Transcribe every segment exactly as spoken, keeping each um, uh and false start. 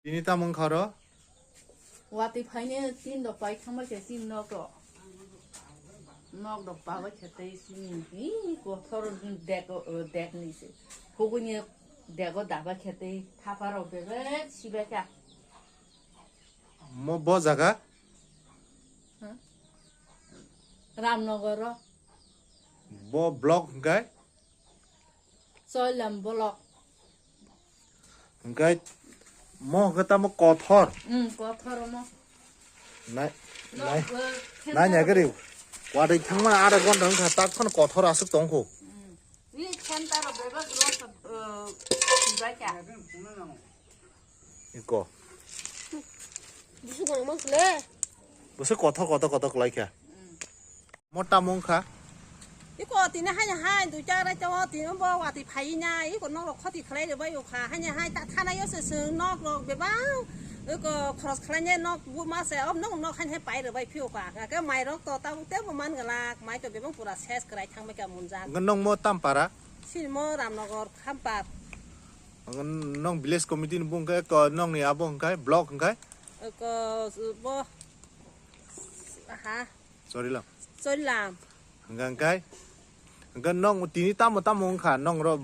Tini tamo wngkha oro? Watwi phaini tin rok pai thangbai khe tin nok rok. Nok rok pabai khe tei sini hi kothor dek, dek ni se. Huguni dego dabai khe tei thapa rok bebek sibai kha. Mo bo jaga? Huh? Ramnagar o. Bo block hwnkhe? Choilam block. Hwnkhe mo hwnkhe tamo kothor. Hmm, kothor mo. Nai, no, nai, uh, nai, nai gari. Watwi thangma ara gonta wngkha, tak phano kothor aswk tongkho. Hmm. Ni center of bebak rok, uh, sibai kha. Iko. Busu kono mang kule. Busu kothor, kothor, kothor kwlai kha. Mo tamo wngkha? Iko tini haino hai duita rai tongo, tini bo watwi phaiwi nai, iko nok rok khoti khlai rwbai o kha. Haino hai ta thana yo se chwng nok rok bebak, iko khoros khlai nai nok bu ma se, o nok nok haino hai pai rwbai phi o kha. Hwnkhe mai rok to tabuk tei bo man glak, mai to bebak pura ses kwrai thang bai kha munjak. Hwnkhe nong mo tam para? Sini mo Ramnagar Khampar. Ang nong village committee ni bung khe ko nong ni abo hwnkhe block hwnkhe? Ko bo ha. Chorilam. Chorilam. Hwnkhe hwnkhe? Hwnkhe nong tini tamo tamo wngkha nong ro?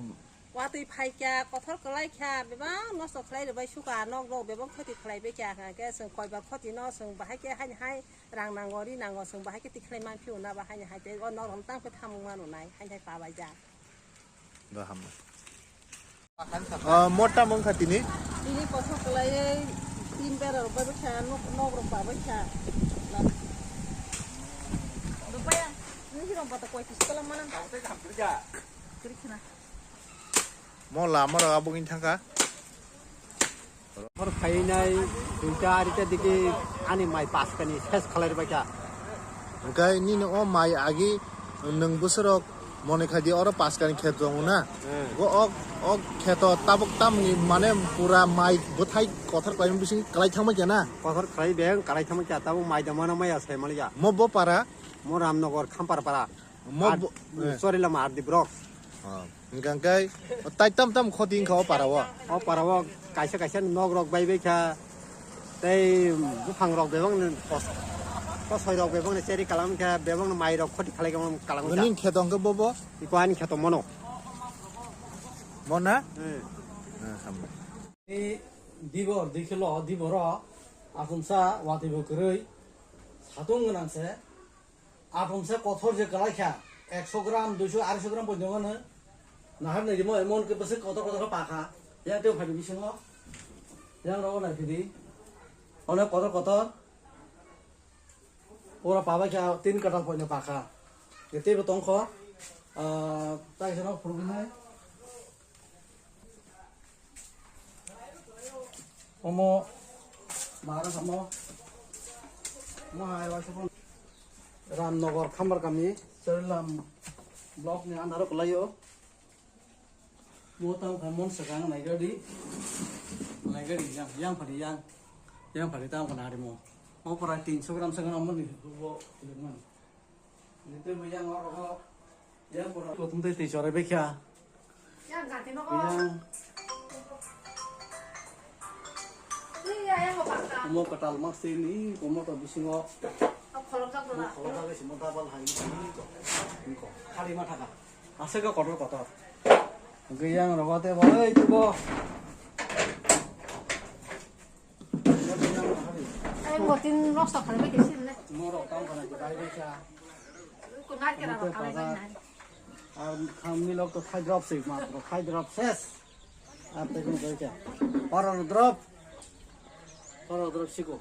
Watwi phai kha, kothor kwlai kha, bebak nosto khlai rwbai sukha, nok rok bebak khoti khlai bai kha, hwnkhe chwng koibar khoti no chwng bahai khe haini hai rang nango, ri nango, chwng bahai khe tikhlai man phiyo na ba haini hai tei o nok rok tang khe thamung mano nai, haini hai pabai jak. Ba hambai. Ah, mota mong kha tini? Tini kothok kwlaiwi tin bera rok bai kha, nok, nok rok ba bai kha. Rupaya, nini rong bata koi tis kolam mana? Kiri khna. Mo lama rok abo wngwi thangkha. Hor phainai duita arita digi ani mai paskani ses khalai rwbaikha. Hwnkhe nini o mai agi nwng bwswrok mone khaidi oro paskani khet tongo na? Hmm. Go ok, ok kheto tabuk tamni mane pura mai bwthai kothor khlaimani bising kwlai thangbai kha na? Kothor khlai beng kwlai thangbai kha, tabuk mai da mano maya sai mali ya. Mo bo para? Mo Ramnagar Khampar para. Mo Ar-, bo-, eh. Chorilam Ardi Brok. Ah, hwnkha hwnkhe tai tam tam khoti wngkha o para o? O para o kaisa kaisa nok rok bai bai kha, tei buphang rok bebak ni kos-, kosoi rok bebak ni cheri kalam kha, bebak ni mai rok khoti khalai kalam kalam kha. Ning kheto hwnkhe bo bo? Iko ani kheto mono. Mo na? Hmm. Eh, hambai. Ni dibor, dikhilo, diboro, akumsa, watwi bo kwrwi, satung gwnang se. Apung se kothor je kwlai kha, ekso gram, duiso, areso gram poito hwnwi nahar nai rimo, emon khe bwswk kotor kotor khe pa kha. Yang tei phai bisingo, yang rogo nai phidi. Onek kotor kotor. Pura pa bai kha, tin kwtal poito pa kha. Tei bo tong kho, ah, tai sano phurugwi nai. Omo mara samo. Omo hai waisa phone. Ramnagar Khambar kami, Charilam block ni under o kwlaio. Mo tang kha mon swkang naigadi. Naigadi yang, yang phadi yang. Yang phadi tang kha nari mo. Mo pura tinso gram swkang amoni bo. Nitwi bo yang oro ho. Yang pura. Bo tum tei twi chore bekha. Yang ganti no ko. Yang. Iya, yang ko pakka. Omo kwtal mas twi ni, omo to bisingo. Ko kholok jak dona. Kholok jak simo double hai ni ko. Ni ko. Khali ma thaka. Ase ko kotor kotor. Ge yang ro te bo, ei tu bo. Ai, mo tin rok sa khale ke sim ne. Mo rok tam khana ke dai be cha. Ko nar ke ra khale ke nai. Ar kham ni lok to khai drop se ma, khai drop ses. Ar te ko dai cha. Paro drop. Paro drop siko.